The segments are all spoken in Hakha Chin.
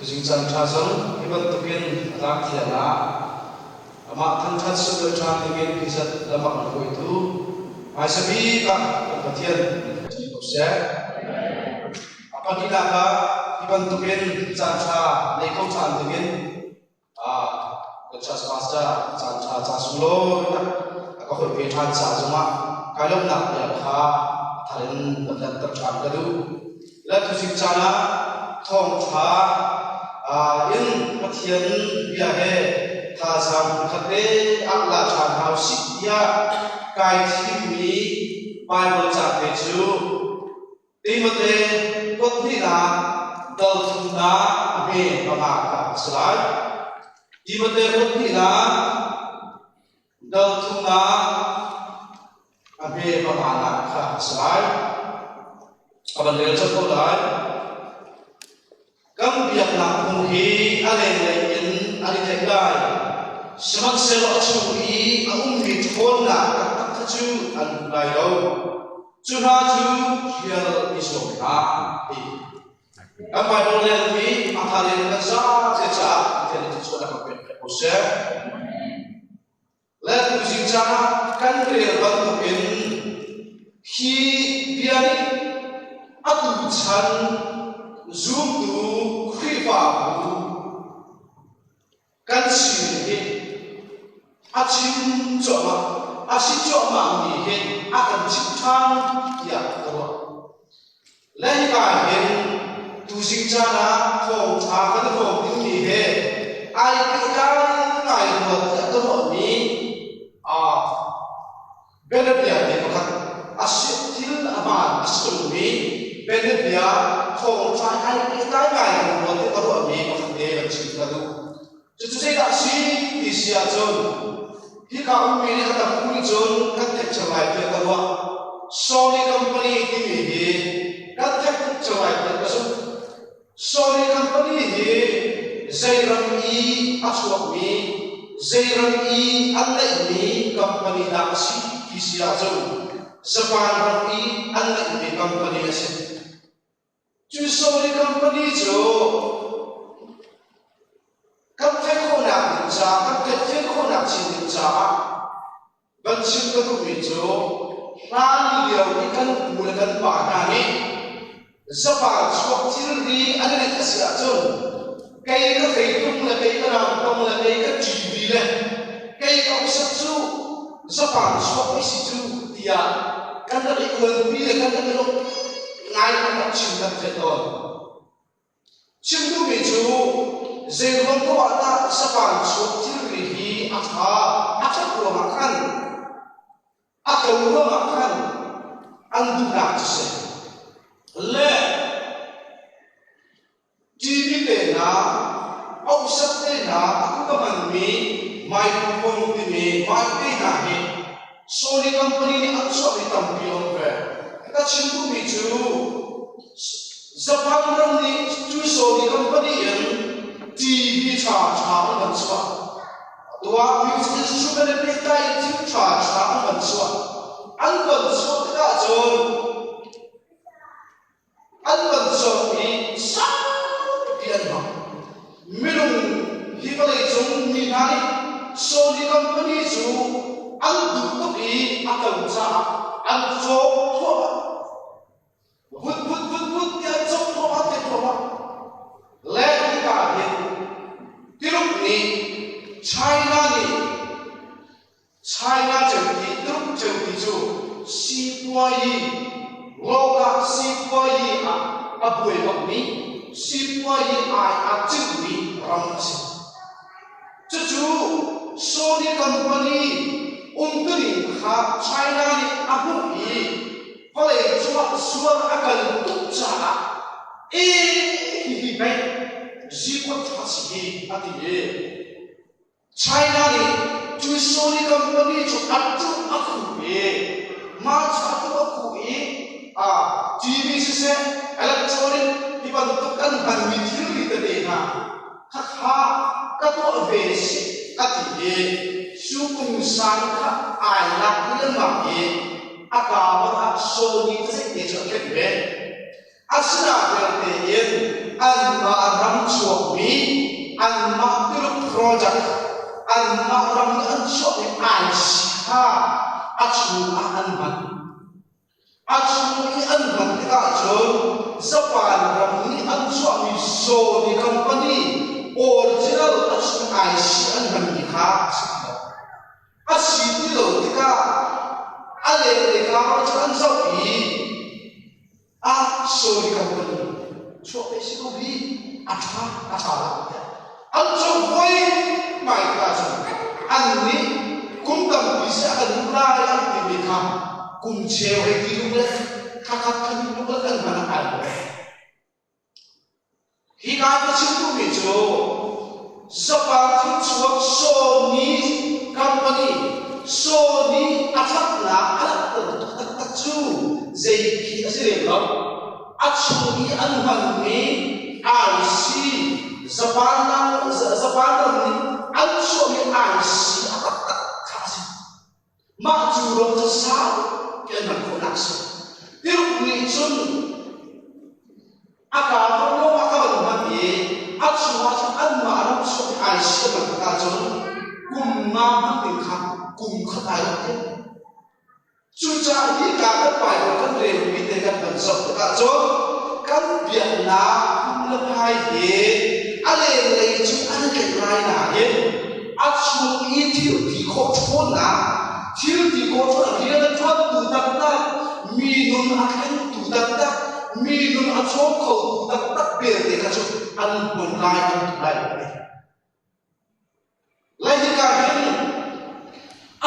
Tuzing caan ṭha zong hi bantukin a tlangthiang ah amah thangṭhat sunlawi ṭhan dingin hi zat lam a kan hruaitu hmaisa bik ah kan Pathian min ko seh. A pahnihnak ah hi bantukin caan ṭha nei kho ṭhan dingin kan church pastor caan ṭha caan sunglawi tak a ka hawi ve ṭhan ca zongah kai lawmhnak bia kha a thar in van langhter ṭhan ka duh. Le tuzing caan ah thawngṭha in Pathian bia he thazaang phunkhat te ah la ṭhan hau sih tiah kai thimmi Bible ca te cu Timote kuathnihnak dal thumnak a hme panga kha a si lai. Timote kuathnihnak dal thumnak a hme panganak kha a si lai. A van rel colh ko lai. Kan biaknak phung hi a lenglei in an i theih lai. Sihmanhsehlaw a chung i a ummi ṭhawnnak taktak kha cu an hmu lai lo. Cu hna cu hrial i zuam hlah ti. Kan Bible rel hi a thar in kan zate caah Pathian nih thluachuah a kan pek ko seh. Le tuzing caah kan rel bantukin hi bia nih atu chan zumtu Khrihfabu kan sining hi a chim cuahmah a si cuahmah mi hi a kan chimh ṭhan tiah ka ruah. Le hika hin tuzing caan ah thawngṭha kan hrawm dingmi he ai pehtlai ngai rua tiah ka ruahmi bianabia te pakhat a si thil a hmaan a si tungmi bianabia thawngṭha ai pehtlai ngai rua tiah ka ruahmi pakhat te van chim ka duh. Cucu zeidah a si ti si ahcun hika ummi nih a tam nih cun kan theih cio lai tiah ka ruah. Sony company timi hi kan theih tuk cio lai tiah ka zumh. Sony company hi zei ram i a chuakmi, zei ram i an neihmi company dah a si ti si ahcun Japan ram i an neihmi company a si. Cu Sony company cu kan theih khawhnak ding caah, kan theihfian khawhnak chin ding caah van chim ka duhmi cu hlan lio i kan pu le kan pa hna nih Japan chuak thilri an i neih a si ahcun kei ka feitung le kei ka rangtong le kei ka TV le kei ka usak cu Japan chuak i si cu tiah kan rak i uanpi le kan rak i lawmhpi ngai kan rak chim kan theih tawn. Chim duhmi cu zeiruang ko ah dah Japan chuak thilri hi a ṭha a ṭhat ruangah khan a tlo ruangah khan an duhnak cu si. Le TV te hna, ohsat te hna, a ka hmanmi microphone timi mic te hna hi Sony company nih an chuahmi tampi a um ve. Ka chim duhmi cu Japan ram nih cu Sony company in TV ṭha ṭha an van chuah. Tuah music instrument he pehtlai in thil ṭha ṭha an van chuah. An van chuah tikah cun An van cawk i saupi an hmang. Minung hi vawleicung mi hna nih Sony company cu an duh tuk i a to caah an cawk thluahmah. Vut vut vut vut ti an cawk thluahmah te thluahmah. Le hika hin Tuluk nih China nih China ceuti Tuluk ceuti cu sipuayi lawkah sipuayi ah a buai bakmi sipuayi ai aa cingmi ram a si. Cucu Sony company umtuning kha China nih a hmuh i vawlei cungah zuar a kal tuk caah e hihi pei zikawt ṭha si hi a ti i China nih cu Sony company cu a tuh a khuh i mah cu a tuh a khuh i TV siseh electronic ti bantuk kan hmanmi thilri tete hna khakha ka tuah ve si a ti i cu pungsan kha ai lak lengmang i a kaa bak ah Sony te cu a khenh ve. Asinain tein anmah ram chuakmi. Product anmah ram nih an chuahmi IC kha a chungah an hman. A chung i an hman tikah cun Japan ram nih an chuahmi Sony company original a chung IC an hmanmi kha a si ti lo. A si ti lo tikah a lenglei kar cu an zoh i a Sony company chuah ve si ko hi a ṭha a ṭha lo tiah an cawk voi mai tikah cun an nih kum tampi seh a kan duh lai an timi kha kum cheu hei ti lung le thla khat thla hnih lung le kan hman ah ai lo. Hika ka chim duhmi cu Japan thilchuak Sony company Sony a ṭhatnak a langhter taktak cu zei khi a si lem lo. A chung i an hmanmi IC Japan Japan ram nih an chuahmi IC a taktak kha a si. Mah cu ram cu sau ti an hman khawhnak a si. Tiruk nih cun A kaa lawng ah ka van hman i a chungah cun anmah ram chung i ai siam bantuk ahcun kum nga hman ding kha kum khat ai rak timh. Cucaah hika kan Bible kan relmi te kan van zoh tikah cun kan biaknak phung le phai hi a lenglei cu an i tlaih lai nain a chung i thil ti khawh ṭhawnnak, thil ti khawh ṭhawnnak rian a ṭuantu taktak, mi nun a thlengtu taktak, mi nun a cawm khotu taktak belte kha cu an hmun lai an tu lai lo ti. Lai hika hin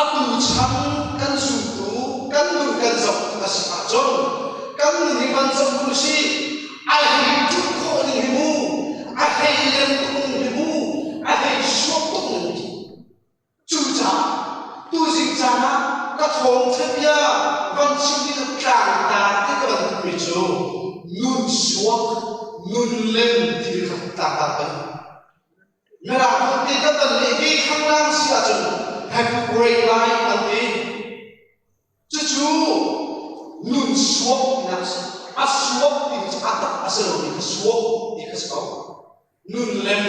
atu chan kan zumtu kan nun kan zoh a si ahcun kan nun hi van zoh u sih a hei ṭuh khawh ning hi mu a hei lem tuk ning hi mu a hei suak tuk ning hi. Cucaah tuzing caan ah ka thawngṭha bia van chim ding ah tlangtar ti ka van duhmi cu nun suak nun lem timi kha tlangtar kan Mirang holh ti kan van leh hi khanglang si ahcun have a great life an ti. Cucu nun suak tinak a si. A suak timi cu a tak a si lomi kha suak ti kha si ko. Nun lem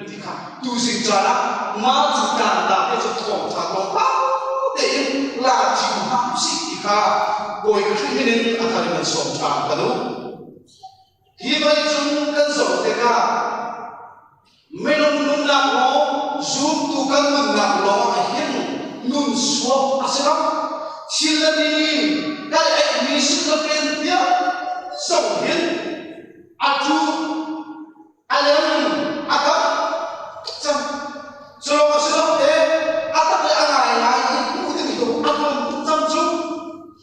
ti kha tuzing caan ah mah cu tlangtar te cu thawngṭha tlawmpal tein la thim hna usih ti kha Bawi Khrih min in a thar in an sawm ṭhan ka duh. Hi vawleicung kan zoh tikah minung nunnak lawng, zumtu kan nunnak lawng ah hin nun suak a si lo. Thil le ti kan eihmi sutlapen tiang zong hin a cu a lem a tam cang. Cu lawng a si lo te, a tak le a ngaingai i hmuh ding hi a tlawm tuk cang cu.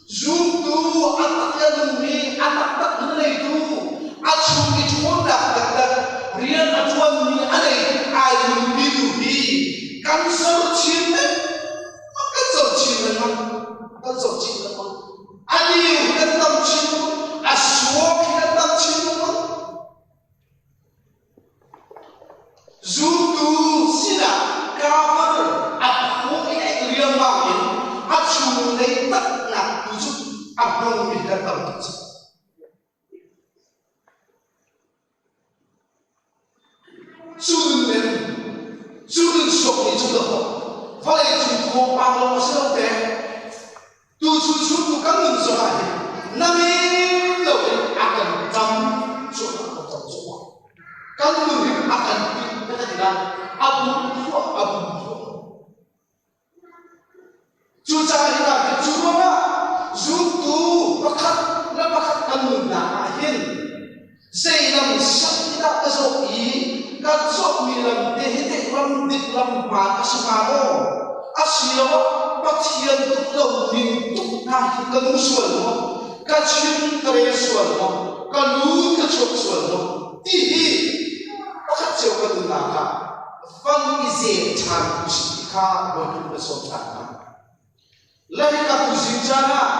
Zumtu a tak i a nungmi, a taktak a neitu, a chung i ṭhawnnak taktak rian a ṭuanmi a neitu ai nunpitu hi kan zor chin lengmang, kan zor chin lengmang, kan zor chin lengmang. A dir hi kan tam chin lengmang, a suak hi kan tam chin lengmang. Zumtu sinah cover a phaw i a riangmang in a chunglei taknak tu cu a hmangmi kan tam tuk cang. Cu nun cu nun suak ni cu dawh vawlei cung thawngpang lawng a si lo te. Tu cu chungtu kan nun zongah hin na men loin a kan cam cuahmah a kan cam cuahmah. Kan nun hin a kan pin na ka ti lai. A bum thluah a bum thluah. Cucaah hi ka cu ruangah zumtu pakhat le pakhat kan nunnak ah hin Zei lam sang dah ka zawh i ka zawhmi lam te hi teh lam dik lam hmaan a si hnga maw? Asiloah Pathian tuk lo ning tuk hna hi ka nung sual maw? Ka chim ka rel sual maw? Ka lut ka chuak sual maw? Ti hi pakhat cio ka nunnak ah van i zel ṭhan usih ti kha Bawipa nih a sawm ṭhan hna. Leikap zing caan ah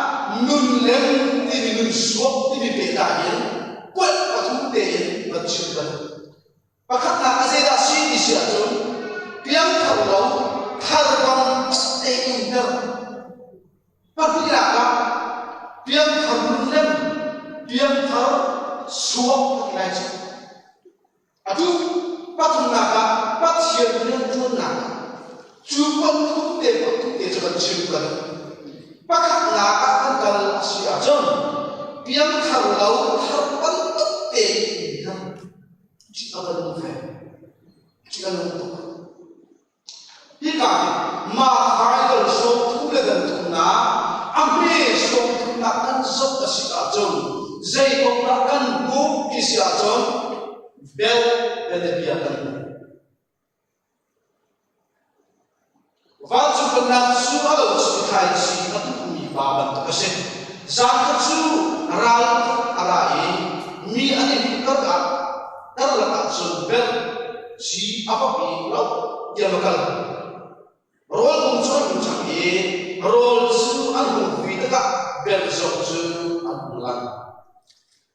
nun lem timi nun suak timi pehtlai in kuat pathum tein van chim ka duh. Pakhatnak a zeidah si ti si ahcun piangthar lo thar bang te umter. Pahnihnak ah piangthar nun lem piangthar suak ka ti lai cu. Atu Pathumnak ah Pathian rianṭuannak ah cu pathum te pathum te cu kan chim kan pakhatnak ah kan kal a si ahcun piangthar lo thar bantuk te in ci a van um ve ci a nung tuk. Hika hi Matthai dal 30 le dal thumnak a hme 30nak kan zoh a si ahcun zei kong dah kan hmuh ti si ahcun bel bianabia kan hmuh. Vancung pennak cu a lo cu thlaici a tukmi pa bantuk a si. Zan khat cu ral a ra i mi an i hmuh karah karlak ah cun belh ci a vok i lo tiah va kal. Rawl bung cu an hung cang i rawl cu an hung hui tikah belh zong cu an hung lang.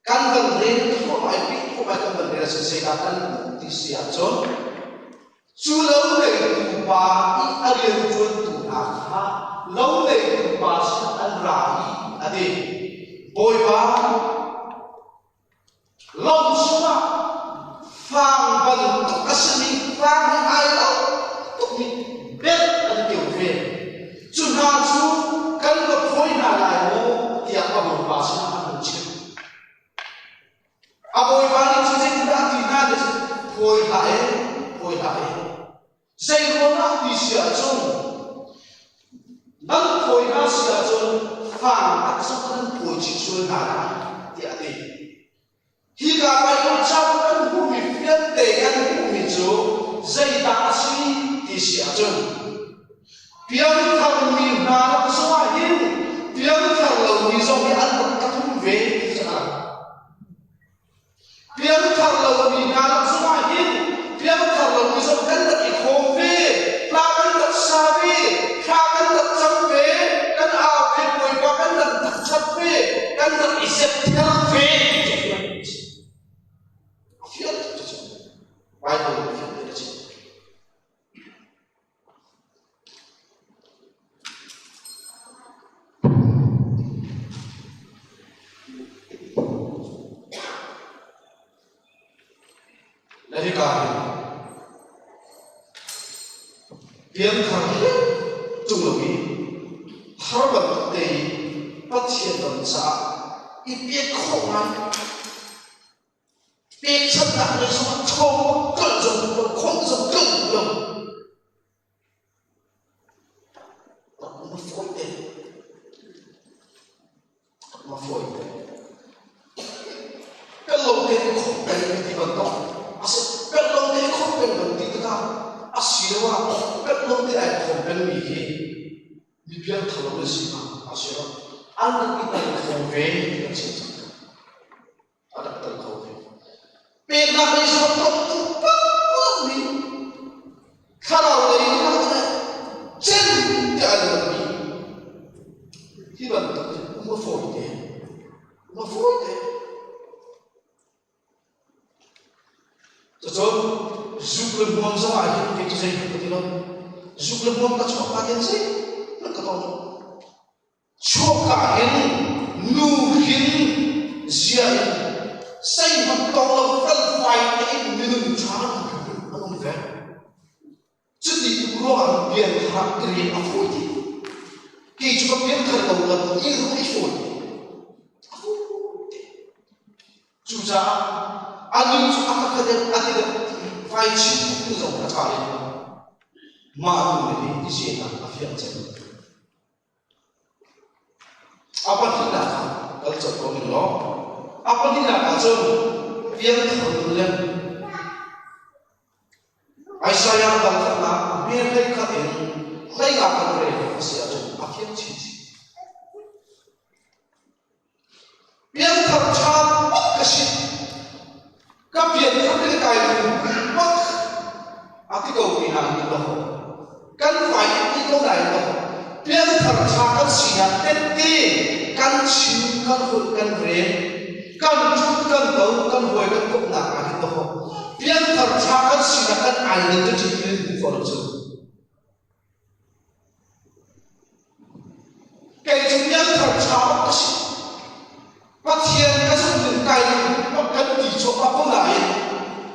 Kan van rel thluahmah i pih thluahmah i kan van rel ahcun zeidah kan hmuh ti si ahcun cu lo neitu pa i a rianṭuantu hna kha lo neitu pa sinah an ra i a ti. Bawipa, Lo chungah fang bantuk a simi fang he ai lo tukmi belh an keu ve. Cu hna cu kan va phawi hna lai maw tiah a bawipa sinah an hun chim. A bawipa nih cu zeitindah a ti hna ti cu phawi hlah e, phawi hlah e. Zei ruangah ti si ahcun nan phawi hna si ahcun fang tak zong nan phawi chih sual hna lai tiah a ti. Hika Baibal ca kan hmuhmi vialte kan hmuhmi cu zeidah a si ti si ahcun piangtharmi hna lak zongah hin piangthar lomi zong hi an rak tlathum ve ti cu a lang. Piangthar lomi hna lak zongah hin piangthar lomi zong kan rak i khawm ve, hla kan rak sa ve, thla kan rak cam ve, kan au ve, Bawipa kan rak thangṭhat ve, kan rak i zepter ve ti cu fiang a si. A fiang tuk cu Bible nih fiang tein a chim. Na hika hin piangthar hlei tung lo i thar bantuk te i Pathian ram caah i pek khawh ngai Pekchanhnak lei zongah ṭhawng kal zong lo, khon zong kal lo. Rak um a fawi te. Rak um a fawi te. Kan lo te khom peng mi ti bantuk asi kan lo te khom peng ban ti tikah asiloah kan lo te ai khom peng mi hi mi piangthar lo an si hnga asilo an rak i tel kho ve ti kan chim cang. A rak tel kho ve. Peknak lei zong rak tuk mi thlarau lei in cen tiah an ruatmi hi bantuk hi um a fawi te. Um a fawi te. Cucun zuk le hmuam zong ah hin kei cu zeihmanh ka ti lo. Zuk le hmuam ka chuak ka tin zeihmanh ka tong lo. Chuahka hin nu hin zia in zeihmanh tong lo felfai tein minung ṭha an um an um ve. Cuti tuk ruangah pianthar i rian a fawi ti. Kei cu ka pianthar ko ka i ruah i fawi ti. A fawi ti. Cucaah anih cu a ka kha deuh a ti deuh ti vai chim tuk zong a ṭha lem lo. Mah nu nih i zenak a fiang cem. A pahnihnak ah kal colh ko ning law, a pahnihnak ah cun piangthar nun le Isaiah dal khatnak hme 11 in 15 kan rel a si ahcun a fiang chinchin. Piangthar ṭha bak ka si. Ka piangthar in kai lung bak a ti ko mi hna nih lo. Kan fai in ti ko lai lo. Piangthar ṭha kan sinak tette kan chim, kan holh, kan rel, kan ṭhut, kan do, kan hawi, kan komhnak ah hin lo. Piangthar ṭha kan sinak kan identity in hmu ko lo cu. Kei cu piangthar ṭha bak ka si. Pathian ka zumh ning kai bak kan ti cuahmah ko nain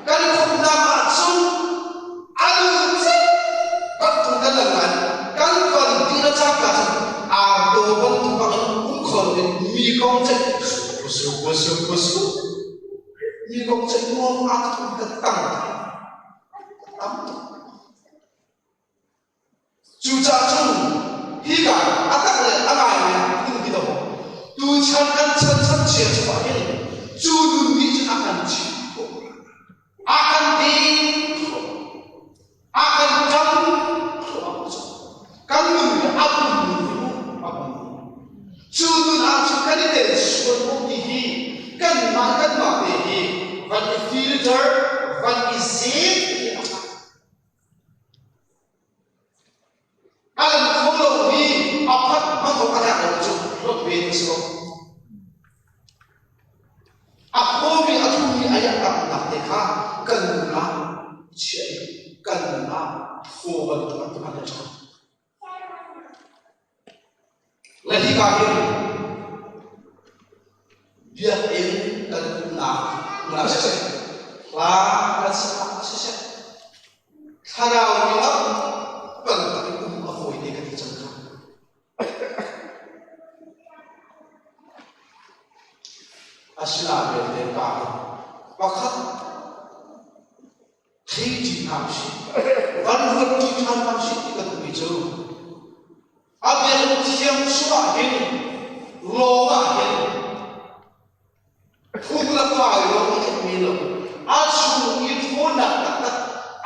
kan khumnak ahcun. lawng aa thum kan tam tam tuk. Cucaah cun hika a tak le a ngai le nun ti lo tu chan kan chan chan chia chung ah hin cu nun nih cun a kan chim khawh a kan ding khawh a kan ṭam khawh kan nun le a pum nun hi mu a pum cu nun ah cun kan i tel sual maw ti hi kanmah kanmah te hi van i filter van i zet hi a A lan kho lomi a phanh hmanh awk a tlak lo cu hlawt ve a si ko. A phawmi a thumi a iahtaknak te kha kan nun ah chiah i kan nun ah phaw bantuk an hman a ṭha. Le hika hin biakinn kan umnak hmun ah siseh, hla kan saknak ah siseh, thlarau mi a bantuk in um a fawi te ka ti cang kha. Asinain le pa pakhat thei ṭi hna usih, van ruat ṭi ṭhan hna usih ti ka duhmi cu a biakinn thiang chungah hin lawng ah hin phung le fai lawng a tluk men lo a chung i ṭhawnnak taktak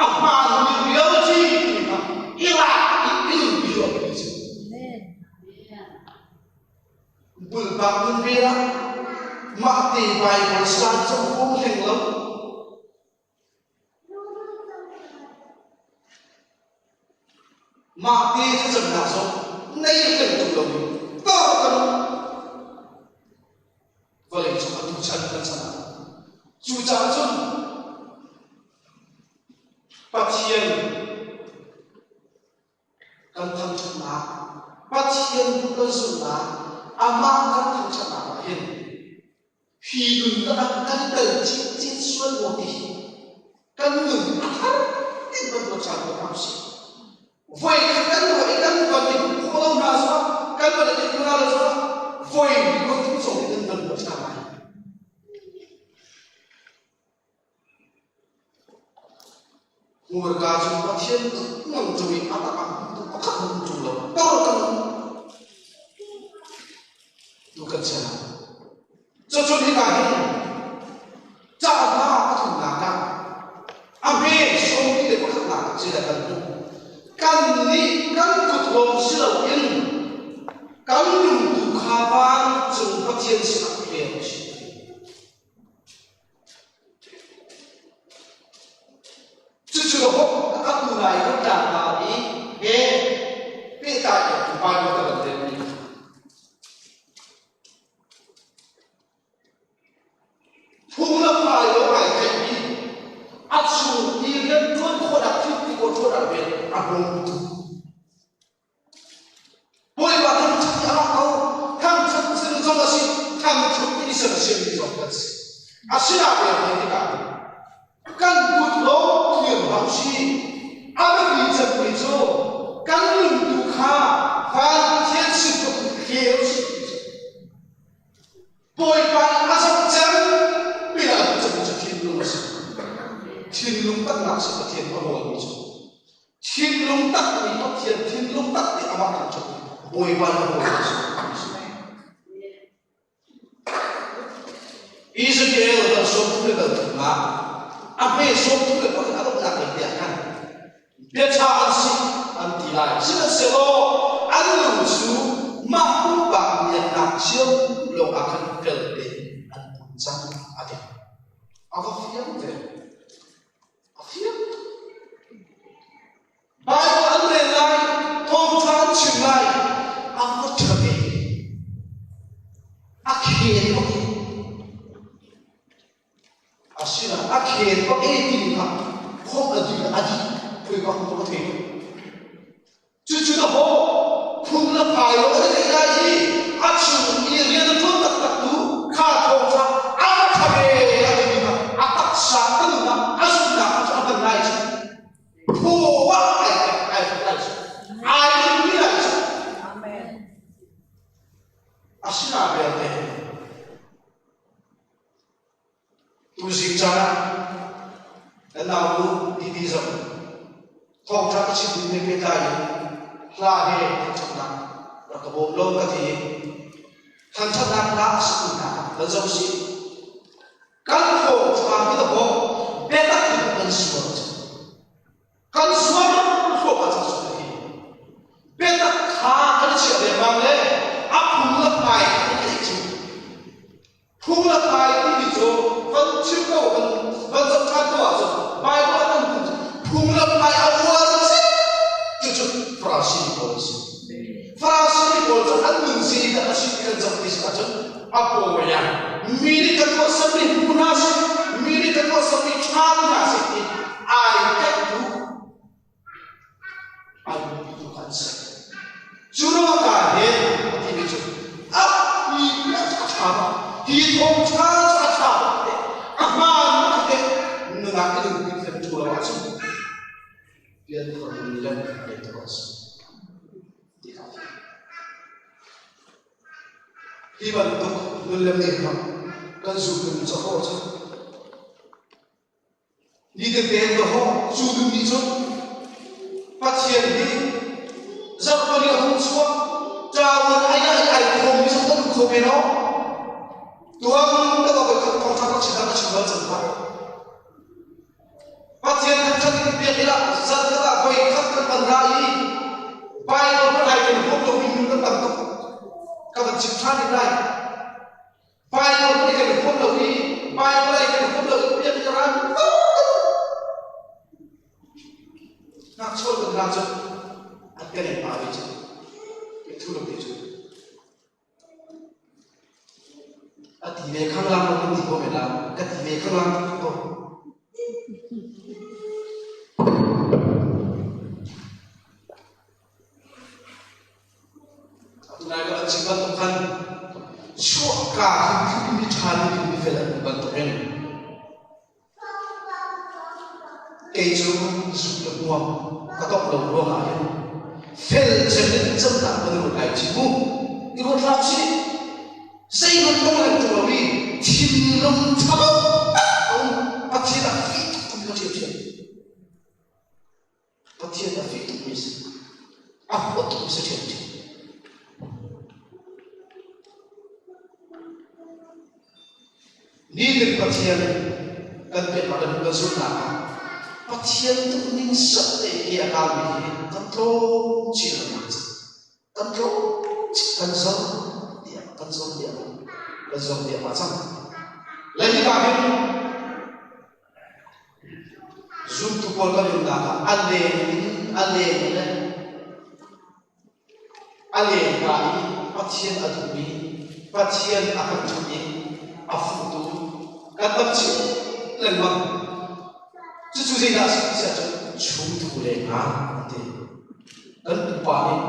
a hmaanmi reality ti kha i lak i i nunpi cu a biapi cu. Bulpak nun vel ah mah te Bible san cang hung hleng lo. Mah te thlacamnak zong nei hleng ṭung loin tar kan um. Vawlei cung atu chan kan chan ah. Cucaah cun Pathian kan thangṭhatnak, Pathian duh kan zulhnak, amah kan thangṭhatnak ah hin hi nun takak kan tel cikcin sual maw ti hi kan nun a thar ding bantuk caan ko hna usih. Voi khat kan ruah i kan van i hmuh khawh lo hna zongah kan van i hmuh hna lo zongah voi voi thum zong in kan van ruah ṭhan lai. Hmurka cu Pathian ngang cung i a tak ah hmutu pakhat hmanh um ṭung lo tor kan um. Tu kan chan ah. Cucun hika hin ca hna a thumnak ah a hme sawmli le pakhatnak ah zeidah kan hmuh? Kan nih kan kut lawng si loin kan lung tu kha vancung Pathian sinah pek a si. Cucu a tu lai kan tlangval i he pehtlai in Bible ka van relmi. Phung le phai lo ai theihmi a chung i rianṭuan khawhnak thil ti ko ṭuan ah a bawmtu. Bawipa thangṭhat hi a rak ko. Thangṭhat thil zong a si, thangṭhat in sersiammi zong kan si. Asinain hi tikah kan kut lawng thlir hlah usih. A biapi cemmi cu kan lungtu kha van Pathian sin tluk in khel usih ti cu. Bawipa nih a zoh cem mi a duh cemmi cu thinlung a si. Thinlung taknak si Pathian a hawlmi cu. Thinlung tak nih Pathian thinlung tak nih amah kan cawk Bawipa na hawi a si. Ezekiel dal sawm thum le dal thum ah a hme sawm thum le pakhat a donghnak lei te ah khan bia ṭha an si an ti lai. Sihmanhsehlaw an lung cu mah pumpak miaknak cio lawng ah khan fel tein an pun cang a ti. A va fiang ve. A fiang. Bible an rel lai, thawngṭha an chim lai, a va ṭha ve. A khel bak i asinain a khel bak i ti kha khawmh a dih a dih khoi ka hmu ka thei. Cucu na haw phung na phai lo a theih lai i a chung i rian a ṭuan taktak tu kha thawngṭha a va ṭha ve a timi kha a taksa a nunnak a zumhnak cu a hman lai cu. Phaw ah ai ai lai cu. Ai lungpi lai cu. Amen. Asinain belte tuzing caan ah Thawngṭha ka chim ding he pehtlai in hla he thangṭhatnak rak ka bawm lo ka ti i thangṭhatnak hla a satu hna kha kan zoh sih. Kan thawngṭha hi dawkaw biatak in kan sual cang. Kan sual hruak ah cang sual hi. Biatak kha kan chiah lengmang le a phung le phai kan theih cu. Phung le phai timi cu van chim ko van van zoh ṭhan ko ahcun Bible ah kan hmuh phung le phai a uar cik cucu Farasi mi pawl an si. Farasi mi pawl cu an nun zeidah a si ti kan zoh ti si ahcun a pawi ah mi nih ka tuahsermi hmu hna seh mi nih ka tuahsermi ṭha ti hna seh ti ai tlaihtu ai bupitu kha an si. Cu ruangah ka hin a timi cu a hi bia cu a ṭha bak hi thawngṭha cu a ṭha bak te a hmaan bak te nunah i lungpit lem ṭhu lo ahcun pianthar nun lem ngei tu an si ti kha a Hi bantuk nun lem nih kha kan zumtu cu a hrawh cang. Nitin tein ka hawh cu dum nih cun Pathian hi zarhpali a hung chuak ṭawan ai ai ai khawm mi zong kan um kho men aw tuang ka va khat thawngṭha ka chim ka chim bal cang kha Pathian thangṭhat in biakinn ah zarhkhat ah voi khat kan van ra i Bible kan ai kan huam lomi nun kan tam tuk ka van chim ṭhan in lai Bible kan i kan huam lo i Bible ai kan huam lo i biakinn a ran ngakchawl kan ra cu an kan in pa ve cu thu lo te cu a ti ve khanglang lo kan ti ko men la ka ti ve khanglang ko Tunai ka van chim bantuk khan chuahka hrimhrim mi ṭha ding mi fel an um bantukin kei cu zuk le hmuam ka tong lo ruangah hin fel cem in cemnak van ruat ai ci mu i ruat hlah usih zeihmanh kong leng ṭung lo i thinlung ṭha lo tak um Pathian ah fih tuk um ka ṭhiamṭhiam. Pathian a fih tukmi si. A huat tukmi si ṭhiamṭhiam. Nitin Pathian kan biaknak le kan zumhnak ah Pathian duhning sat te i a kalmi hi kan tlawm chin lengmang cang. Kan tlawm kan zor tiah kan zor tiah kan zor tiah ma cang. Le hika hin Zumtu pawl kan nunnak ah a leng in a leng le a lengka i Pathian a duhmi, Pathian a kan ṭhat i a fuhtu kan tam chin lengmang. Cucu zeidah a si ti ahcun chungthu lengah an ti. Kan pupa nih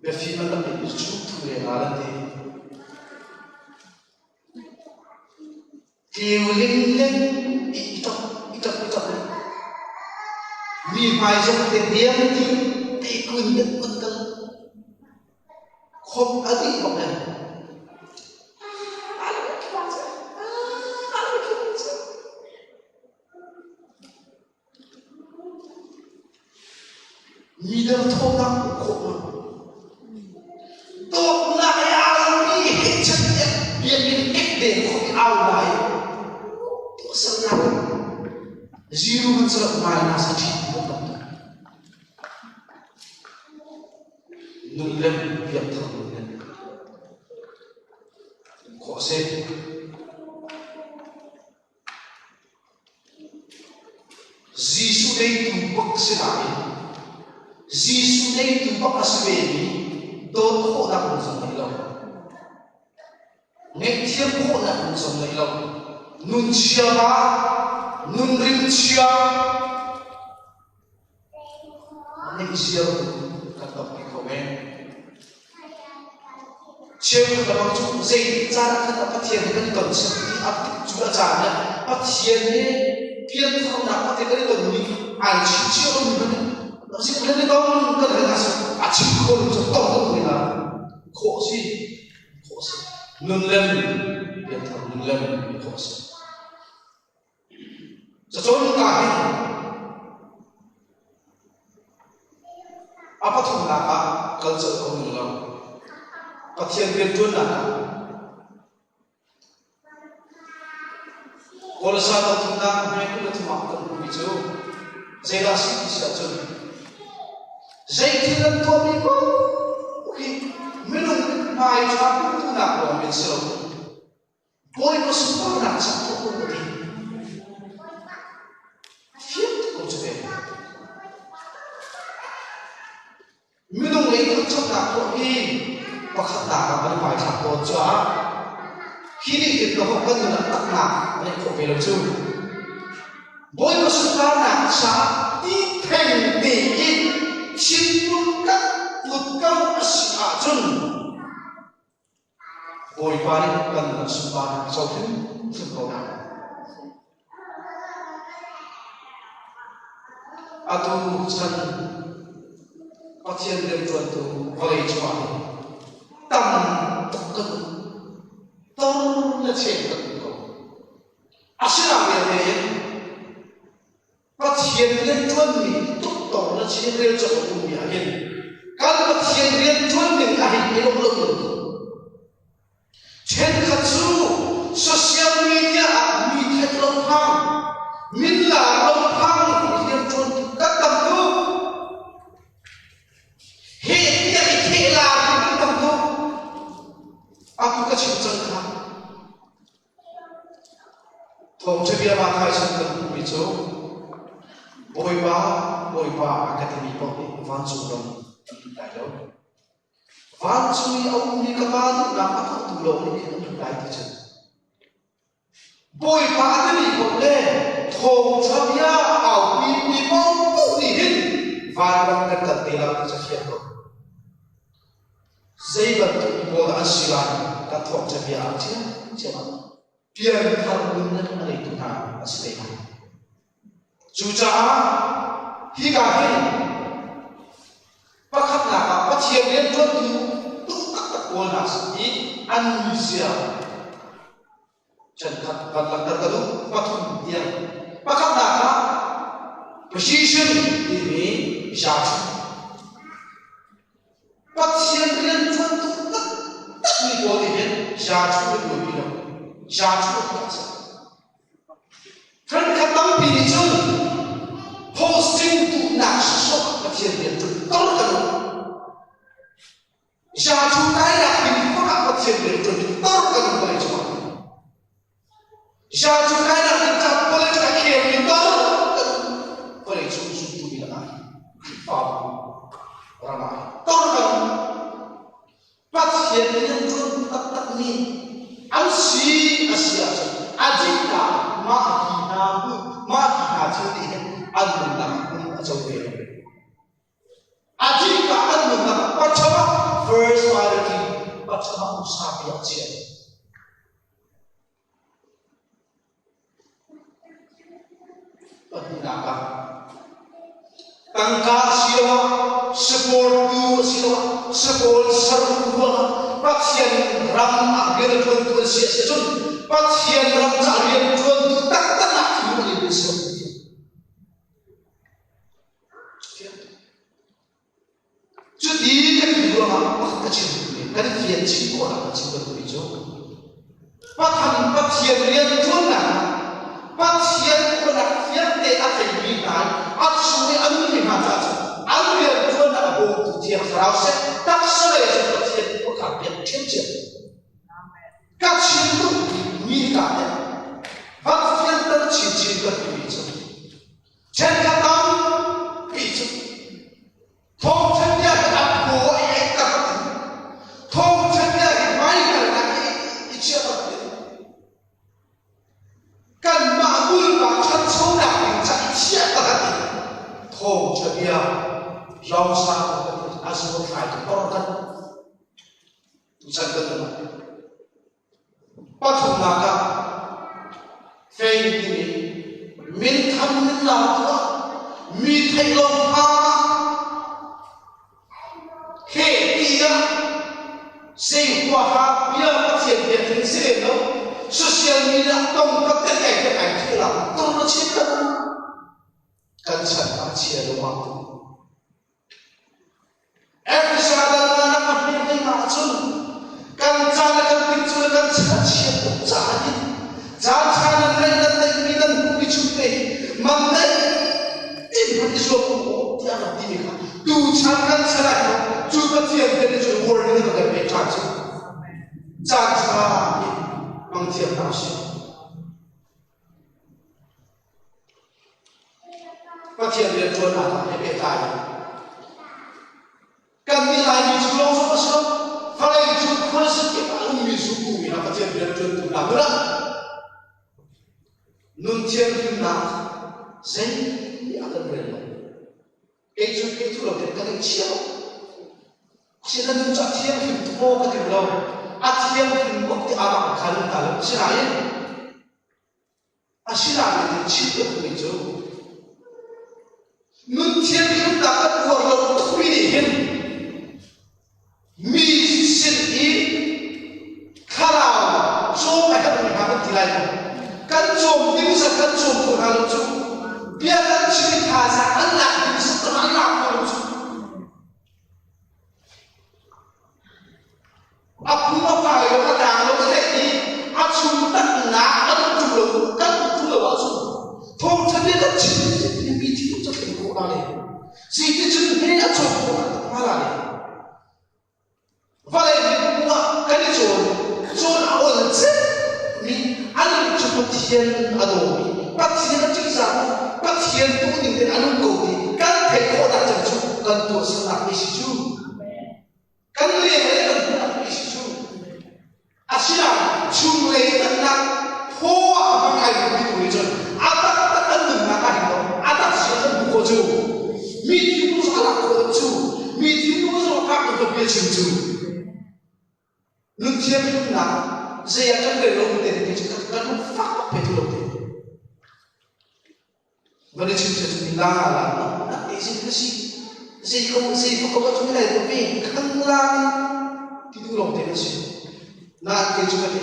biafim an rak ngeihmi cu chungthu lengah an ti. Tleu lingling i i ṭap i ṭap i ṭap mi hmai zong te niam ti te kun deuh kan kal khom a dih bak le Mi derthawmnak hmuh khawh ma? Dawtnak i aumi hechet tiah biakinn ekdeng khawh i au lai tuahsernak zero kan si lo minus a ṭhi kan tam tuk. Nunlem piangthar nunlem khawh a si. Jesuh neitu bak si nain Jesuh neitu bak a si vemi dawt khawhnak nun zong ngei lo. Ngaihthiam khawhnak nun zong ngei lo. Nun chia va, nun rim chia, Neihziar kan tampi kho men. Cheukhat lamang cu zei caan ah khan Pathian he kan i ton siang ti a cu a caan le Pathian he piantharnak Pathian kan i tonmi ai chimchih lomi hmanh zik kan i tong kan hal a a chim kho lo cu tong kan ui la khawh si khawh si nunlem pianthar nunlem khawh si Cacawn ka hin. A pathumnak ah kal colh ko ning law Pathian rianṭuannak ah Kolosa pathumnak hme 23 ah kan hmuhmi cu zeidah a si ti si ahcun zei thil an tuahmi paoh hi minung hmai ṭha hmuhtunak lawng in si lo Bawipa sunparnak cak tuah ko ka ti. Fiang tuk ko cu ve. Minung lei thangṭhatnak tuah hi pakhatnak ah kan i hmaithlak tawn caah hi nih hin ka kan nun ah taknak a neih khawh ve lo cu. Bawipa sunparnak caah ti theng tein thinlung kan put ko a si ahcun Bawipa nih kan nun sunparnak a co hrimhrim ko lai. Atu chan Pathian rianṭuantu vawlei cungah hin tam tuk kan um. Tor le chen kan um ko. Asinain vialte in Pathian rianṭuanmi tuktor na chimrel cawk a ummi ah hin kan Pathian rianṭuan ning ah hin i lawmh lo Ṭhenkhat cu social media ah mi theih lo phang, min lar lo phang rianṭuantu kan tam tuk. Heh tiah i theh lar kan tam tuk. Atu ka chim cang kha. Thawngṭha bia Matthai chung kan hmuhmi cu Bawipa, Bawipa a ka timi paoh nih vancung ram an lut lai lo. Vancung i a ummi ka Pa duhnak a tuahtu lawng nih khin an lut lai ti cu. Bawipa a timi paoh le thawngṭha bia aupi mi paohpaoh nih hin vanram kan kal te lai ti cu a fiang ko. Zei bantuk mi pawl dah an si lai kan thawngṭha bia ah ṭhiamṭhiam ah pianthar nunnak a ngeitu hna an si te lai. Cucaah hika hin pakhatnak ah Pathian rianṭuantu tuk taktak pawl hna sin i an mizia Ṭhenkhat van langhter ka duh pathum tiang. Pakhatnak ah position timi judge. Pathian rian ṭuan tuk taktakmi pawl nih hin judge an buaipi lo. Judge an tuah cang. Ṭhenkhat tampi nih cun posting duhnak sawsawh Pathian rian ṭuan tor kan um. Zacu kainak ding hmangah Pathian rian ṭuan hi tor kan um vawlei cungah. Zacu kainak ding ca politics a khelmi tor kan um vawlei cung zumtu mi lakah hin Khrihfabu ram ah hin tor kan um. Pathian rian ṭuan taktakmi an si a si ahcun a diknak mah hi hna mah hi hna thil nih hin an nunnak hmun a co ve lo. A dikah an nunnak pachama first priority pachama usapi ah chiah. Pahnihnak ah tangka asiloah support tu asiloah sponsor ruangah Pathian ram ah rian a ṭuantu an si a si ahcun Pathian ram caah rian ṭuantu taktak ah hmuh in an si. Cuti kan ti ruangah pakhat ka chim duhmi kan fian chin khawhnak ka chim ka duhmi cu Pathan Pathian rian ṭuannak ah Pathian uknak fiangte a theimi hna a chung i a nungmi hna caah cun an rian ṭuannak a bawmtu Thiang Thlarau seh taksa lei cun Pathian uknak piak ṭhiamṭhiam. Ka chim duhmi mi ka nih van fianter chinchin ka duhmi cu Ṭhenkhat tampi cu thawngṭha bia hi an paw i ei tak a ti. Thawngṭha bia hi hmaikal ah i chiah tak a ti. Kanmah bulpa ṭhanchonak ding ca i chiah tak a ti. Thawngṭha bia lawngsang a zuanthlaitu tor kan tuchan kan um. Pathumnak ah fei timi minthang minlar tuah mi theih lo hna he tiah zei huaha bia Pathian bia thing si lem lo social media tong ka tek ai tek ai thil ah tor na chim kan chan a chia lengmang. Pathian kan i cu warning in kan pek ṭhan cu. Caan ṭha in hmang thiam hna usih. Pathian rianṭuannak ah he pehtlai in kannih Laimi cu lawng zong a si lo, vawlei cung khuazakip ah a ummi zumtu mi hna Pathian rianṭuantu hna hmun ah nun thianghlimnak zei a kan rel lo. Kei cu kei cu lo te ka ngaihchia lo. Asina nun cu a thianghlim tuk maw ka ti lo. A thianghlim bak ti amah kha lung ta lo. Asinain asinain in chim ka duhmi cu nun thianghlimnak kan uar lo tukmi nih hin mi sin i thlarau cawm a herhmi hna kan ti lai lo. Kan cawm ding zat kan cawm ko hna lo cu. Bia kan chim i thazaang an lak ding zat zong an lak ko lo cu. A phung a fai lo, a tang lo, a theih i a chung taknak a kan ṭum lo, kan ṭum lo ahcun thawngṭha bia kan chim mi thinlung cu thleng khawh la le zeiticun hme a cawm khawh hna la le Vawlei hi ah kan i cawn. Cawn a ol mi an cu Pathian a dawmi, Pathian a ṭihzah, Pathian duh ning in a nung ko ti kan theih khawhnak cem cu kan tuahsernak mi si cu. Kan lenglei kan hmuhnak mi si cu. Asinain chunglei taknak thaw ah a hmang ai mi tu nih cun a taktak an nunnak ah hin a tak si an hmuh khawh cu. Mi thinlung zong a lak khawh lo cu. Mi thinlung zong a phak lo bia chim cu. Nun thiam nunnak zei ah kan rel lo mi te te cu kan lung fak bak pe tu lo te. Van i chim cu mi la la nak te sin ka si. Zei ko zei ko ko cu lai ko pe khang la ti du long te na si. Na ke cu ka te.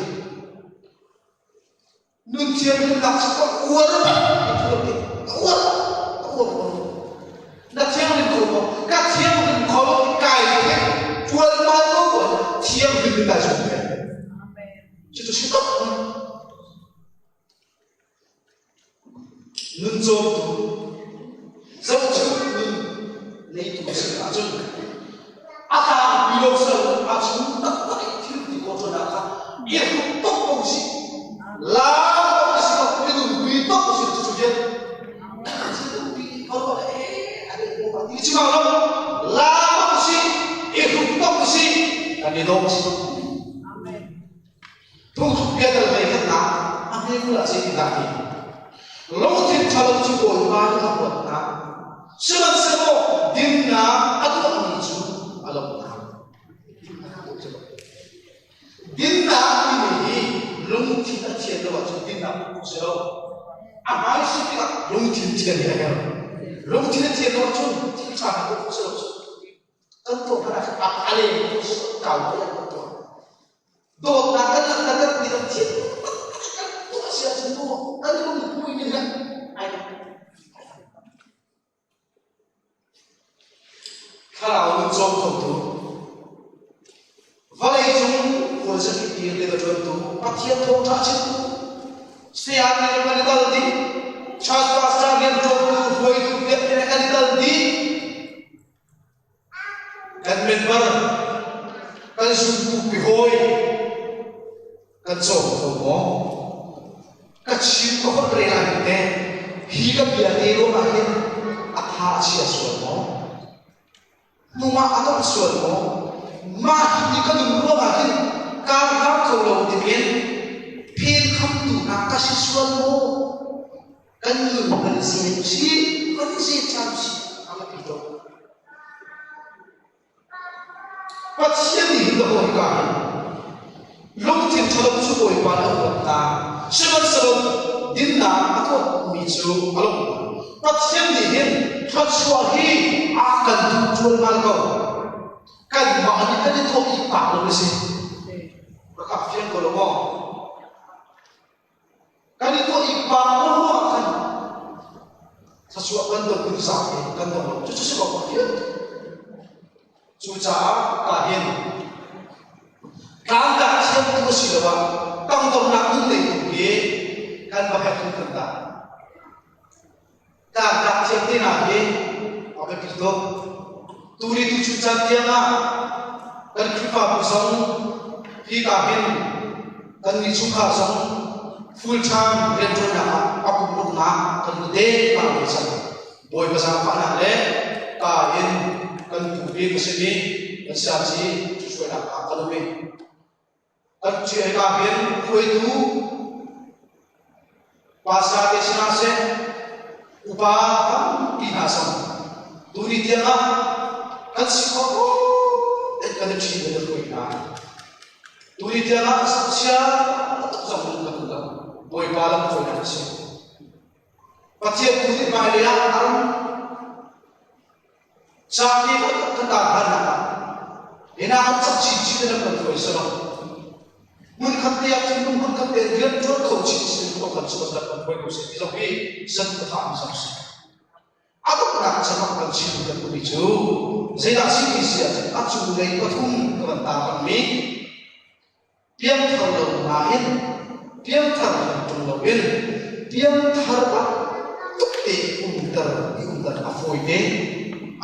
Nun thiam nunnak cu ka uar bak ti tu lo te. Ka uar ka uar ko. Na thianghlim ko maw? Ka thianghlim kho lo kai the tual ma ko thianghlim in kai sum ve. Cucu si tok. Nun cawmtu, zohchunh nun neitu a si ahcun a tlangpi lo si lo a chung taktak i thil ti khawh cunak kha i hruk tuk ko sih. Lam ko si lo, i nunpi tuk ko sih cucu vial. Nunpi ko lo eh a deh ko ti chim lo. Lam ko sih, i hruk tuk ko sih, kan i dawh si. Phungthluk bia dal hlei khatnak a hmekul ah zeitindah ti? Lungthin ṭhalo cu Bawipa nih a huat hna. Sihmanhsehlaw dinnak a tuahmi cu a lawmh hna. Dinnak timi hi lungthin a thian lo ahcun dinnak hmuh khawh si lo. A hmai si tikah lungthin thian hi a herh. Lungthin a thian lo ahcun thil ṭha hna tuah khawh si lo. Kan tuah hmanh ah a a leng kau ko kan tuah. Dawtnak kan langhter kan ti kan thil kan tuah si ahcun mu kan lungpui nih hin ai Thlarau nun cawm khotu vawlei cung khuazakip i rian a ṭuantu Pathian thawngṭha chimtu saya nih kan i tal dih church pastor rian ṭuantu hruaitu vialte kan i tal dih Kan member, kan zumtu pihawi kan cawm kho maw? Ka chim ka holh rel ah hin teh hi ka bia te ruang ah hin a tha a chia sual maw? Hnung ah a dolh sual maw? Mah hi ka nun ruang ah hin kaa hlang kho lo dingin phen khamtu hna ka si sual maw? Kan nun kan zen usih, kan zen ṭhan usih a biapi tuk. Pathian nih hin ka hawi ka hin lungthin ṭhalo cu Bawipa nih a huat hna. Sihmanhsehlaw dinnak a tuahmi cu a lawmh hna. Pathian nih hin thluachuah hi a kan duh ṭualmal ko. Kanmah nih kan i thawh i pak lo a si. Rak ka fiang ko lo maw? Kan i tuah i pa ruang khan thluachuah kan don ding zat in kan dong lo. Cucu si ko Pathian. Cucaah ka hin tlangtlak thiamtu asiloah tangdornak nun neitu hi kan va herh hringhran dah. Tlangtlak thiam te hna hi a biapi tuk. Tuni tuchun caan tiangah kan Khrihfabu zong hika hin kan nih chungkhar zong full time rianṭuannak ah a kum ruknak kan lut dengmang ve cang. Bawipa zaangfahnak le ka in kan pu bik a simi kan siaci ṭhihruainak ah kan um i kan hika hin hruaitu Pastor te sinah seh upa tampi hna zong tuni tiangah kan si khawh in kan i ṭhi kan i hruai hna. Tuni tiangah sakchia tuk zong in kan um lo. Bawipa lam hruainak a si. Pathian tu nih hmailei ah a ram Zapi kan tar hannak ah hina an cak chinchin in an kan hruai silo. Hmunkhat te ah thinlung hmunkhat te rian ṭuan kho chinchin in kan chuan kan kan hruai ko seh ti zong hi zan ka thah mi zong si. A donghnak cakap kan chim kan duhmi cu zeidah si ti si ahcun a cunglei pathum ka van tar mi Piangthar lo nain piangthar kan ṭung loin piangthar ah tuk te umter i umter a fawi te.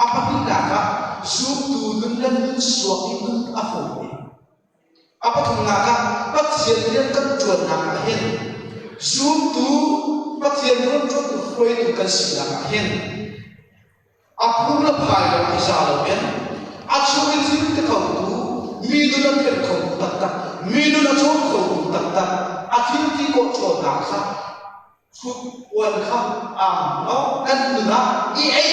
A pahnihnak ah zumtu nun le nun suak i nun a fawi te. A pathumnak ah Pathian rian kan ṭuannak ah hin zumtu Pathian rianṭuantu hruaitu kan sinak ah hin A phung le phai lawng i za loin a chung i thil ti khotu, mi nun a phen khotu taktak, mi nun a cawn khotu taktak, a thil ti khawh ṭhawnnak kha hrut uan kha aa no kan nun ah i ei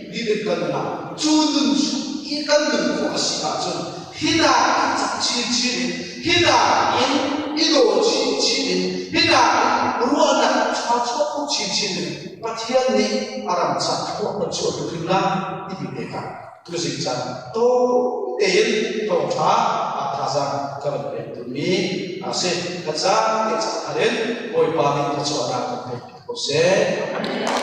dih in kan nun ah cu nun chung i kan nun khawh a si ahcun hinak in cak chinchin in hinak in i daw chinchin in hinak in ruahnak ṭha chuah kho chinchin in Pathian nih a ram ca thlua kan chuah tu hrim lai timi te kha tuzing caan tawi tein thawngṭha a thazaang ka van pek duhmi a si. Kan zapi cak thar in Bawipa nih thluachuahnak kan pek ko seh.